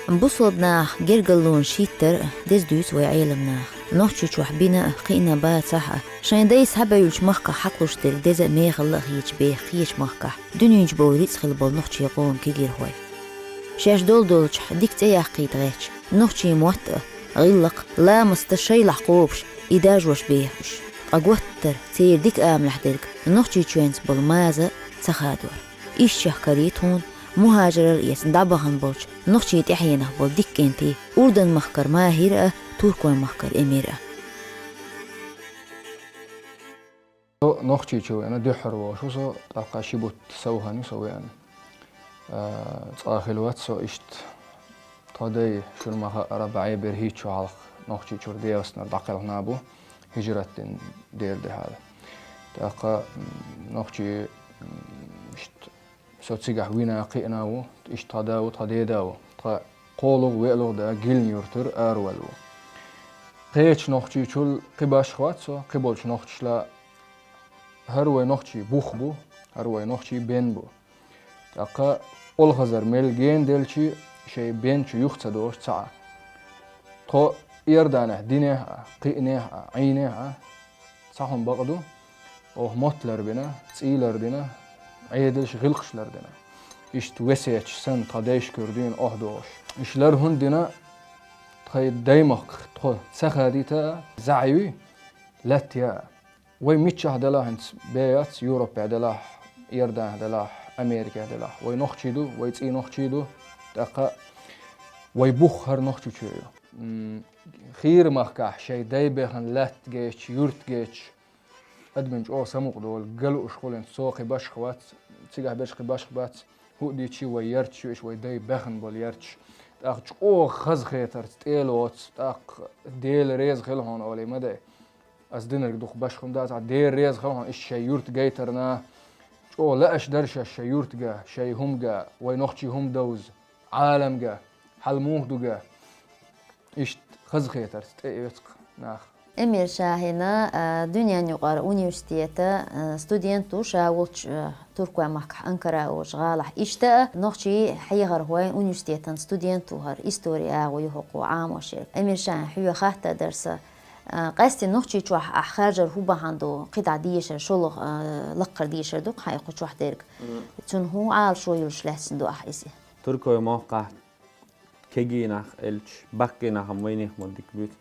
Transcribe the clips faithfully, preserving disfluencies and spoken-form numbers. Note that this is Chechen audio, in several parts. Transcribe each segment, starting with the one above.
Бусалба нах гергарлонаш хӀиттар а деза дуьйцу вай Ӏеламнаха. Нохчийчохь бина а, кхиъна бацахь а, шайн дай схьабевллачу махкахь хьакхалуш дерг деза а, мехалла а хеташ беха кхечу махкахь дуьнен чу бовла рицкъ хилла болу нохчийн къоман кегийрхой. Шаьш долу долчохь дика цӀе яккхийта гӀерташ, нохчийн мотт а, гӀиллакх а, ламаст а шайлахь кхобуш, и даржош беха уьш. Ткъа готтара церан дика амалехь дерг Нохчийчоьнца болу маза ца хадор. Ишттачех карий тхуна мухӀажарал эцна дӀабахана болчу нохчийн тӀаьхьенах болу дика кӀентий, Урдан-махкара МахӀир а, Туркойн-махкара Эмир а. Со Нохчийчу веана дуьххьара волуш ву со, тӀаккха ши бутт сов хан ю со веана. А, цкъа а хилла вац со иштта. Тхан дай, шуна ма-хаъара, бӀе берхӀитта шо хьалха Нохчийчуьра ДегӀастанара дӀакхелхина бу, хӀижрат дина дера дуьхьал. ТӀаккха, м, нохчий, м, иштта со цигахь вина а, кхиъна а ву, иштта тхан да ву, тхан деда ву, тхан кхоалгӀа, воьалгӀа да Гилин-Юьртара араваьлла ву. Кхечу Нохчийчул кхин башха вац со, кхин болчу нохчашла. ХӀара вай нохчийн бух бу, хӀара вай нохчийн бен бу. ТӀаккха олхазар мел гена делчи, шайн бен чу юха ца догӀуш ца Ӏа. Тхо Иорданехь динехь а, кхиънехь а, Ӏийнехь а, цхьа хӀума бакъ ду, оха мотт ларбина, цӀий лардина, Ӏедалш, гӀиллакхаш лардина. Иштта весеташ санна, тхан дайшкара дуьйна охьадогӀуш. Иштта лар хӀунда дина, тхайн даймахках тхо ца хадийта а, зӀе юй, лаьтта яа. Вай миччахь делахь хӀинца бен яц, Европехь делахь, Иорданехь делахь, Америкехь делахь. Вай нохчий ду, вай цӀий нохчий ду, тӀаккха вай бух хӀара Нохчийчоь ю. М, хийра махкахь шайн дай бехана лаьтта геча, юрт геча, адамна чӀогӀа самукъа долу, ган лууш хуьлу хӀинца, со кхин башха вац, цигахь берш кхин башха бац, хӀуъа дийцича вай ярташ ю, иштта вай дай бехана болу ярташ. ТӀаккха чӀогӀа хазахетарца тӀе а лоцу, тӀаккха Дела реза хила хьуна олий ма дай. Ас динарг дукха башха хӀума дац, ахь Дела реза хила хьуна, иштта шайн юрт гайтарна, чӀогӀа лаьаш дара шаьш шайн юрт ган, шайн хӀума ган, вай нохчийн хӀума довза, Ӏалам ган, хьал муха ду ган. Иштта хазахетарца тӀеэцкъа нах. Эмир ша хӀинца, а, дуьненаюкъара университета, а, студент ву, ша волчу, а, Туркойн-махкахь Анкара олучу гӀалахь. Иштта а нохчийн хьехархойн университетан студент ву хӀара, истори агӀо ю хӀокхо Ӏамош ерг. Эмир ша, хьоьга хаттар дара сан, а, къаьсттина Нохчийчохь ахь харжар хӀун бахьана ду, кхидӀа дешар, шолгӀа, а, лаккхара дешар ду-кх хьайн кху чохь дерг. Мгм. Цунна хӀун Ӏалашо йолуш лаьцна ду ахь иза? Туркойн-мохкахь кегий нах элча, баккхий нах-м вайнехан мотт дика буьйцу.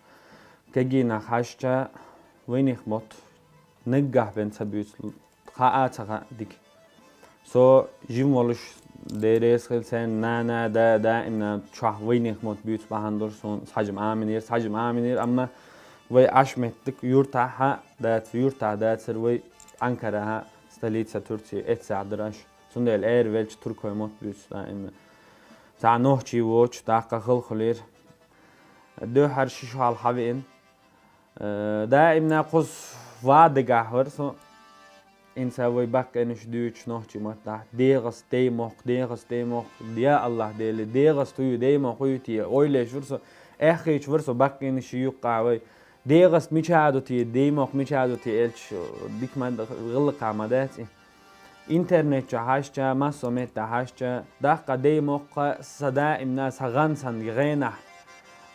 Кегий нах хьаьжча, вайнехан мотт наггахь бен ца буьйцу, хаа а ца хаьа дика. Со жима волуш, Дела реза хила, сайн нана, да, даимна чохь вайнехан мотт буьйцу бахьана долуш суна схьажим Ӏамийнера, схьажим Ӏамийнера, амма вай Ӏаш меттиг юртахь а дац, юртахь дацара вай Анкарахь, столица Турции, эццехь дара аша. Цундела эр велча туркойн мотт буьйцу даимна. Цхьа нохчий воцуш, тӀаккха хала хуьлийра. Дуьххьара ши шо хьалха хьавеана. Э, даимна кхуза ван дагахь вара со. ХӀинца вай баккхийнаш дуьйцуш нохчийн маттахь. ДегӀаста даймохк, ДегӀаста даймохк, я АллахӀ Дела, ДегӀаста хӀу ю, даймохк хӀу ю те, ойла еш вара со. Эххийча вара со баккхийнаш юккъахь вай. ДегӀаста мичахь ду те, даймохк мичахь ду те, элча дика ма д-, гӀиллакхахь ма дац и. Интернет чу хьаьжча, массо а метта хьаьжча, даккха даймохк сан даимна сан гӀан санна гӀенахь,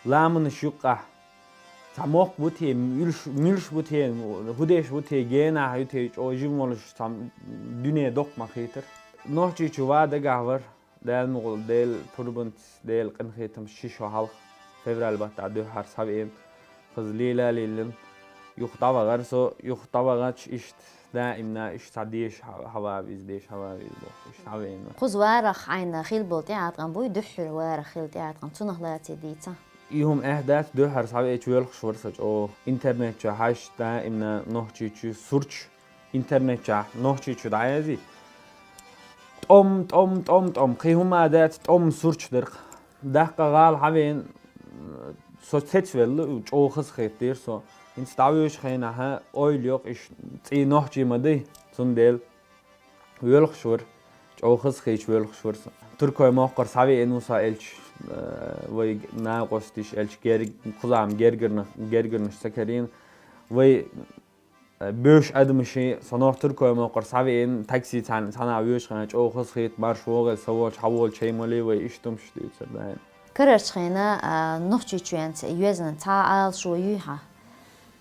ламанаш юккъахь. Цхьа мохк бу те, муьлш, муьлш бу те, хӀу деш бу те, генахь ю те, чӀогӀа жима волуш цхьа дуьне доккха ма хийтара. Нохчийчу ван дагахь вара, Дала мукъ лахь, Делан пурбанца, Делан къинхетамца ши шо хьалха, февраль баттахь дуьххьара схьавеана, хаза лела а леллина. Юха дӀавахара со, юха дӀавахача иштта, даимна иштта цхьа деша хьа-, хьаваьв иза, деша хьаваьв иза бохуш, иштта хьавеана. Кхуза варах хьайна хилла болу тӀеӀаткъам буй, дуьххьара варах хилла тӀеӀаткъам, цунах лаций дийца? И хӀума эхь дац, дуьххьара схьавеача воьлхуш вара со чӀогӀа. Интернет чу хьаьжча даимна Нохчийчу сурташ, интернет чохь Нохчийчу дӀаязйи. ТӀом, тӀом, тӀом, тӀом. Кхин хӀума а дац, тӀом сурташ дара-кх. Даккха гӀала хьавеана, со цецвелла, чӀогӀа хазахетира со. ХӀинца дӀавоьдучу хенахь ойла йо-кх, иштта цӀий нохчий ма дай, цундела воьлхуш вара. ЧӀогӀа хазахеташ воьлхуш вара со. Туркойн-мохкара схьавеана ву со элча, э, вай накъосташ элча герг-, кхузахь-м гергарнаш, гергарнаш ца карийна. Вай Э, беш адамаш, со нах Туркойн-мохкара схьавеана, такси цхьаьна, цхьаьна воьдуш хенахь чӀогӀа хазахета, марша вогӀийла, со волчу, хьан волчу чай молий вай, иштта хӀумаш дуьйцура даим. Карарчу хенахь, а, Нохчийчоьнца йоьзна цхьа а Ӏалашо юй хьан?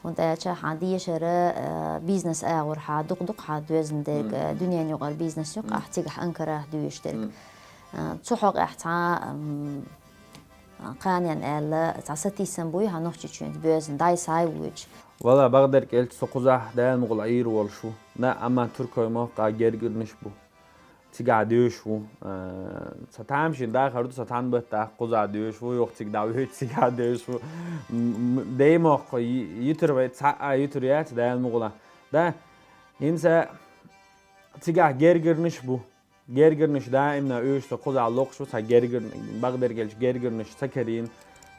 ХӀунда аьлча хьан дешара, а, бизнес агӀор хьан дукха-дукха хьан доьзна дерг, мгм, а, дуьненан юкъара бизнес ю, мгм, ахь цигахь Анкарахь дуьйш дерг. Мгм. А, цу хьокъехь цхьа, м, а, кханенна аьлла, цхьа сатийсам буй хьан Нохчийчоьнца боьзна, дай схьа а воьдуш? Вала, бакъдерг аьлча, со кхузахь Дала мукъ лахь Ӏийр волуш ву. На, амма туркойн мохкахь гергарнаш бу. Цигахь доьшуш ву. Э, сан тамашийна дахар ду, сан тхан баттахь кхузахь доьшуш ву, юха цига дӀавоьдуш, цигахь доьшуш ву. М, м, даймохк йи-, йитур вай, цхьа а йитур яц, Дала мукъ лахь. Да, хӀинца цигахь гергарнаш бу. Гергарнаш даимна оьшуш со кхузахь локхуш ву, сан гергар-, бакъдерг аьлча гергарнаш ца карийна.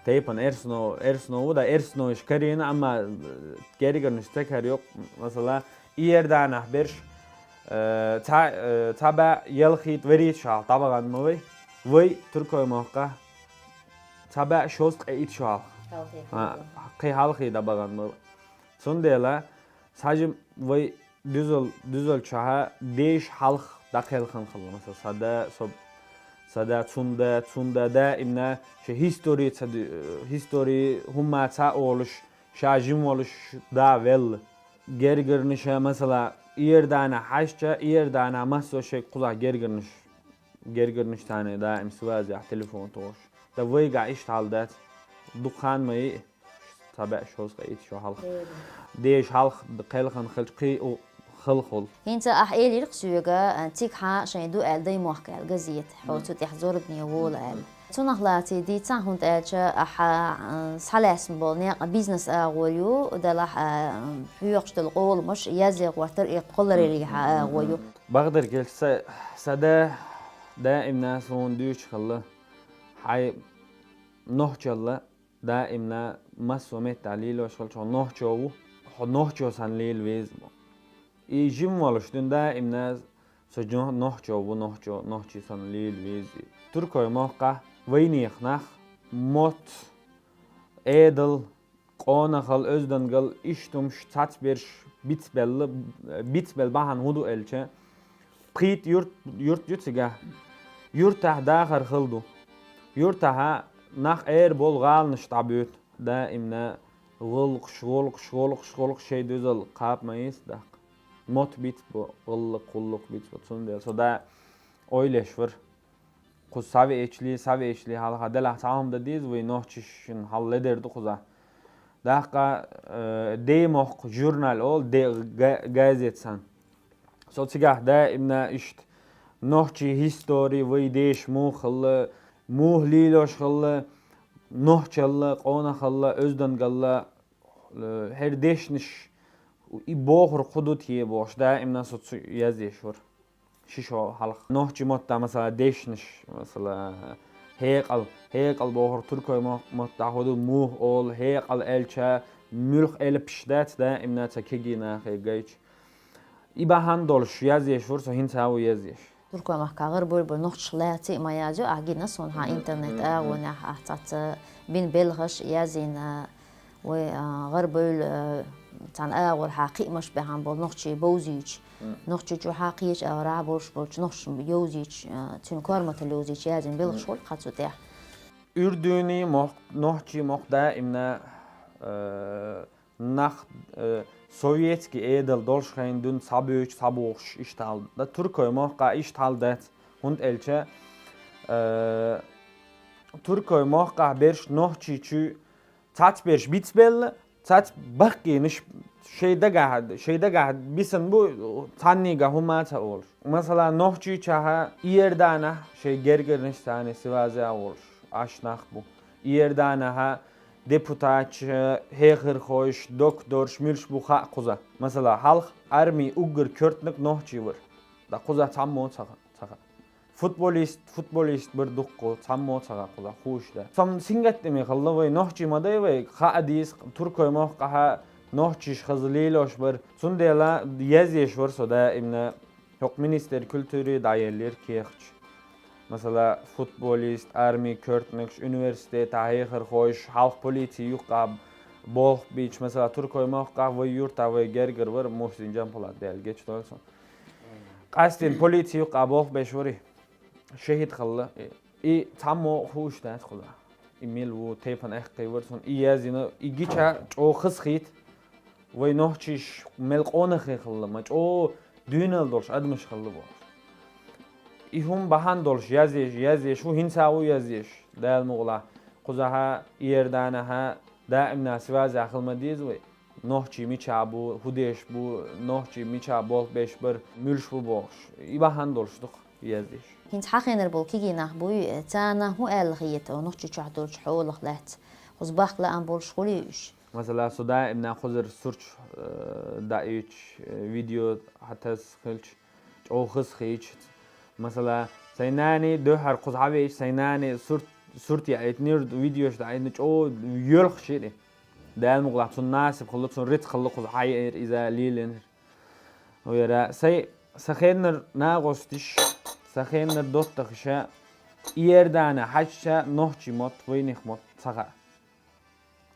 Тайпана эрсано, эрсано ву, да, эрсано уьш карийна, амма, э, гергарнаш ца карайо, масала, Иорданахь берш, э, цхьа, э, цхьа бӀе ялхитта, вуьрхӀитта шо хьалха дӀабахана ма вай. Вай туркойн мохкахь цхьа бӀе шовзткъе итт шо хьалха. Хьалхе. А, кхин хьалхе дӀабахана ма вай. Цундела, схьажим вай дуьзал-, дуьзалчохь деша хьалха дӀакхелхина хилла. Масала, сан да, со, сан да, цуьнан да, цуьнан да даимна шен истори ца ду-, э, истори хӀумма ца олуш, ша жима волуш да велла. Гергарнаша, масала, Иорданахь хьаьжча, Иорданахь массо а шайга кхузахь гергарнаш, гергарнаш царна даим связехь, телефон тохуш. Ткъа вайгахь иштта хьал дац. Дукха хан ма йиъ, цхьа бӀе шовзткъе итт шо хьалха. Деша хьалха кхелхина хилча, кхин а халхула. ХӀинца ахь элира-кх соьга, а, цига хьан шайн ду аьлла, даймохк аьлла газета, хьо, мгм, цу тӀехь зорбане вола аьлла. Цунах лаций дийцахь, хӀунда аьлча ахьа, а, схьалаьцна болу некъ бизнес агӀор ю, делахь, а, хьоькхуш долу къоламаш язъян гӀортар и кхоллараллин агӀо ю. Бакъдерг аьлча, са, сан да даимна суна дуьйцуш хилла, хьайн нохчалла даимна массо а меттехь лелош хилча, хьо нохчо ву, хьо нохчо санна лела веза бу. И жима волуш дуьйна даимна со жо-, нохчо ву, нохчо, нохчи санна лела веза. Туркойн мохкахь вайнехан нах мотт, Ӏедал, къонахалла, оьздангалла, иштта хӀумаш цхьацберш бицбелла, бицбелла бахьана хӀун ду аьлча, пхийтта юрт, юрт ю цигахь. Юртахь дахар хала ду. Юртахьа нах эр болу гӀаланаш дӀабоьду. Даимна гӀуллакхаш, гӀуллакхаш, гӀуллакхаш, гӀуллакхаш, шайн доьзал кхаба ма еза даккха. Мотт бицбо, гӀуллакх, гӀуллакх бицбо. Цундела со да ойла еш вара. Кхуза схьавеачале, схьавеачале хьалха, делахь цхьа хӀума дан деза вай, нохчашна хьал ледер ду кхузахь. Даккха, э, даймохк журнал олу, де-, га-, газет санна. Со цигахь даимна иштта нохчийн истори, вай деша муха хилла, муха лелош хилла, нохчалла, къонахалла, оьздангалла, э, хӀара дешнаш, и бохург хӀун ду те бохуш, даимна со цу язъеш вара. Ши шо хьалха. Нохчийн маттахь, масала, дешнаш, масала, хьекъал, хьекъал бохург туркойн мо-, маттахь хӀун ду, муха олу, хьекъал аьлча, муьлха элпаш дац, даимна цхьа кегий нахе гайча. И бахьана долуш язъеш вара со, хӀинца а ву язъеш. Туркойн махкахь гӀарбевлла болу нохчаш лаций а ма язйо, ахь гина суна хьан интернет агӀонехь, ахь цхьацца бина белхаш язйина, вай, а, гӀарбевлла, а, цхьана агӀор хьан кхиамаш баьхьна болу нохчий бовзуьйтуш. Нохчийчохь кхечу агӀорахь болуш болчу нохчашна йовзуьйтуш, а, цуьнан корматалла йовзуьйтуш язйина белхаш хуьлу-кх цу тӀехь. Урдуний мохк, нохчийн мохк даимна, а, нах, э, советский Ӏедал долуш хенахь дуьйна схьабоьдуш, схьабохуш иштта хьал. Да, туркойн мохкахь иштта хьал дац, хӀунда аьлча, э, туркойн мохкахь берш Нохчийчуьра цхьацберш бицбелла, цхьацца баккхийнаш шайн дагахь, шайн дагахь бисина бу, цхьаннега хӀума ца олуш. Масала, Нохчийчохь, Иорданахь шайн гергарнаш царна связехь а волуш, аш нах бу. Иорданахь депутаташ, хьехархойш, докторш, муьлш бу хаьа кхузахь. Масала, хьалха армин уггар коьртаниг нохчи вара. Ткъа кхузахь цхьаммо ца ха-, ца хаьа. Футболист, футболист бара дуккха, цхьаммо ца хаьа кхузахь, хууш дац. Со-м сингаттаме хилла вай, нохчий ма дай вай, хаа деза, туркойн мохкахь нохчаш хаза лелош бара. Цундела язъеш вара со даимна. ХӀокху министерстве культуры дӀаеллера кехаташ. Масала, футболист, армин коьртанигаш, университетехь хьехархойш, хьалха полицин юккъехь болх бийцаш, масала, туркойн мохкахь вай юьртахь вай гергара вара Мухсин Джампулат, Дела гечдойла цунна. Къаьсттина полицин юккъехь болх беш вара и. ШахӀид хилла. И цхьаммо хууш дац кхузахь. И мел ву тайпан аьккхий вар цунна, и язйина, и гича чӀогӀа хазахийта, вай нохчийш мел къонахий хилла, ма чӀогӀа дуьйнал долуш адамаш хилла бохуш. И хӀума бахьана долуш язъеш, язъеш ву, хӀинца а ву язъеш, Дала мукъалахь, кхузахьа, Иорданахьа, даимна связехь хила ма деза вай. Нохчий мичахь бу, хӀун деш бу, нохчий мичахь болх беш бара, муьлш бу бохуш. И бахьана долуш ду-кх язъеш. ХӀинца хьан хенара болу кегий нах буй, царна хӀун аьлла хета Нохчийчохь долчу хьолах лаьцна? Кхуза бахка лаам болуш хуьлий уьш? Масала, со даимна кхузара сурт, э, даийча, э, видео хьатас хилча, чӀогӀа хазахийча. Масала, сайн нани дуьххьара кхуза хьавеача, сайн нани сурт, сурт яийтинера, видеош даийтина, чӀогӀа йоьлхуш йира. Дала мукъалахь, цунна насип хилла, цунна рицкъ хилла, кхуза хьаеара иза, лелийнера. Вера, сайн, сан хеннара нагӀосташ, сан хеннара доттагӀаша, Иордана хьаьжча, нохчий мотт, вайнах мотт ца хаьа.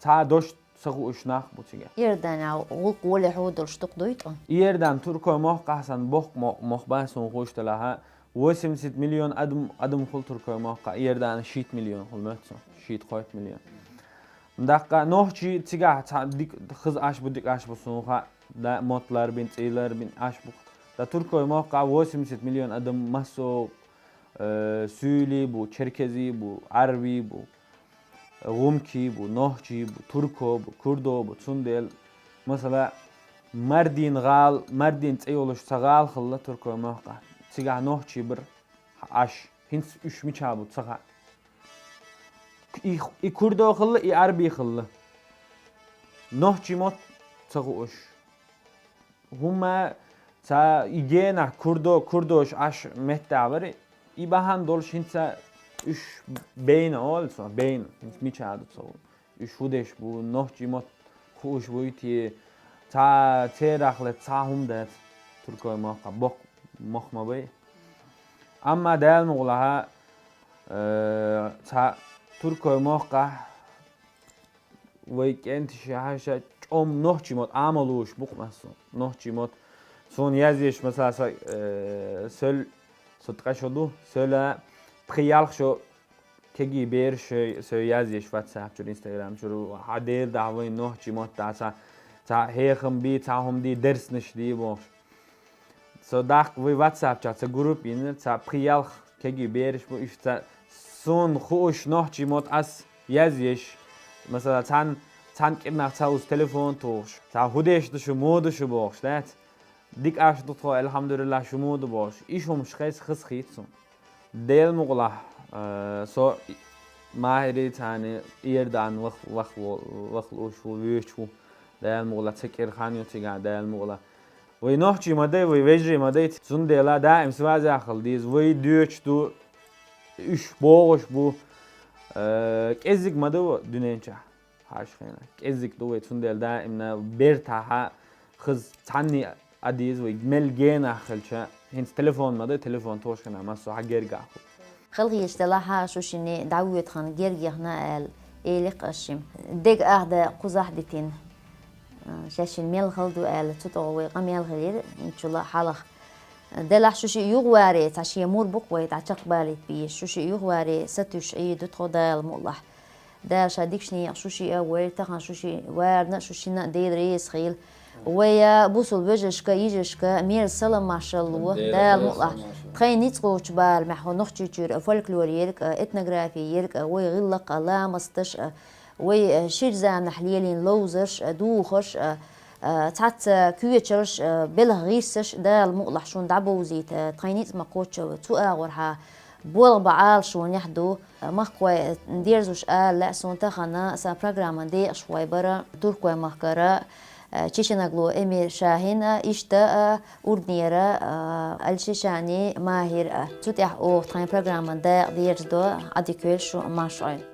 Цхьа дош ца хууш нах бу цигахь. Иорданехь гӀуллакх вале хьо долуш дукха дуй тӀо? Иордан туркой мохкахь санна боккха мо-, мох бан суна хууш делахьа, восемьдесят миллион адам, адам хуьлу туркой мохкахь, Иордана шийтта миллион хуьлу моьтту суна, шийтта-кхойтта миллион. Даккха нохчий цигахь цхьа дика хаза Ӏаш бу, дика Ӏаш бу суна хаьа, да, мотт ларбина, цӀий ларбина Ӏаш бу. Ткъа туркой мохкахь восемьдесят миллион адам массо, э, суьйлий бу, черкезий бу, Ӏарбий бу, гӀумкий бу, нохчий бу, турко бу, курдо бу, цундела, масала, Мардин гӀала, Мардин цӀе йолуш цхьа гӀала хилла туркой мохкахь. Цигахь нохчий бара Ӏаш. ХӀинца уьш мичахь бу ца хаьа. И, и курдо хилла, и Ӏарбий хилла. Нохчий мотт ца хууш. ХӀумма ца и генахь курдо, курдош Ӏаш меттахь вара, и бахьана долуш хӀинца уьш байна олу цо, байна, хӀинца мичахь ду цо. Уьш хӀун деш бу, нохчий мотт хууш буй те, цхьа церах ле цхьа хӀума дац, туркой мохкахь боккха мох ма бай. Амма Дала мукъалахьа, э, цхьа туркой мохкахь вай кӀенташа хьаьжча чӀогӀа нохчий мотт Ӏамал луш бу-кх массо. Нохчий мотт. Суна язъеш, масала, со, э, сол, со ткъа шо ду, сола пхи-ялх шо кегий бераш шо, со язъеш WhatsApp чуьра, Instagram чуьра, хьан дера дахьа вайн нохчий мотт дахьа, цхьа, цхьа хьехам бий, цхьа хӀума дий, дерснаш дий бохуш. Со даккха вай WhatsApp чохь ца групп йинера, цхьа пхи-ялх кегий бераш бу, уьш ца суна хууш нохчий мотт ас язъеш. Масала, цхьана, цхьана кӀирнах цхьа уьш телефон тухуш, цхьа хӀун деш ду шу, муха ду шу бохуш, дац? Дика Ӏаш ду тхо, алхьамдулиллахь, шу муха ду бохуш. Иш хӀумаш хеза хазахийта суна. Дела мукъалахь, э, со Махьири цхьана Иордан вах, вах, вах лууш ву, вуьйцуш ву. Дела мукъалахь, ца кӀира хан ю цигахь, Дела мукъалахь. Вай нохчий ма дай, вай вежарий ма дай, цундела даим связехь хила деза. Вай доьчуш ду, уьш богӀуш бу, э, кӀеззиг ма ду дуьнен чохь, хьаша хенахь. КӀеззиг ду вай, цундела даимна бертахьа хаза цхьанний а деза вай, мел генахь хилча. ХӀинца телефон ма дай, телефон тхоша хенахь массо хьан гергахь хуьлу. Халхийчу делахьа шу шинна дӀавоьду хан гергехна аьлла, элира аш шима. Дега ахда кхузахь дитина. Шаьшшинна мел хала ду аьлла, цу тӀогӀа вай къамел хилира, инчула хьалха. Делахь шу шиъ юхаваре, цхьа шен мур бу-кх вай, дӀа чекхбалийта безаш, шу шиъ юхаваре, сатуьйсуш Ӏийр ду тхо Дала мукъалахь. Дала ша дикачу некъахь шу шиъ а вай, тахана шу шиъ варна а шу шина а Дела реза хила. Вай а бусул вежаршка, йижаршка мерза салам-маршалла ло, Дала мукъалахь. Тхайн ницкъ кхочу барамехь хӀо Нохчийчуьра фольклор ерг а, этнографи ерг а, вай гӀиллакх а, ламасташ а, вай, э, шира заманахь лелийна ловзарш а, духарш а, э, цхьацца коьчарш а, белхан гӀирсаш а Дала мукъалахь шуна дӀабовзийта, э, тхайн ницкъ ма кхоччалла цу агӀорхьа болх бан Ӏалашонехь ду. Э, махкахой, э, дерзош ала лаьа суна тахана, сан программан декъашхой бара Туркой-махкара, э, Чеченоглу Эмир Шахин а, иштта а, Урднера, э, Аль-Шишани Махир а. Цу тӀехь оха тхайн программан дакъа дерзадо, Ӏадика йойла шу, марша Ӏойла.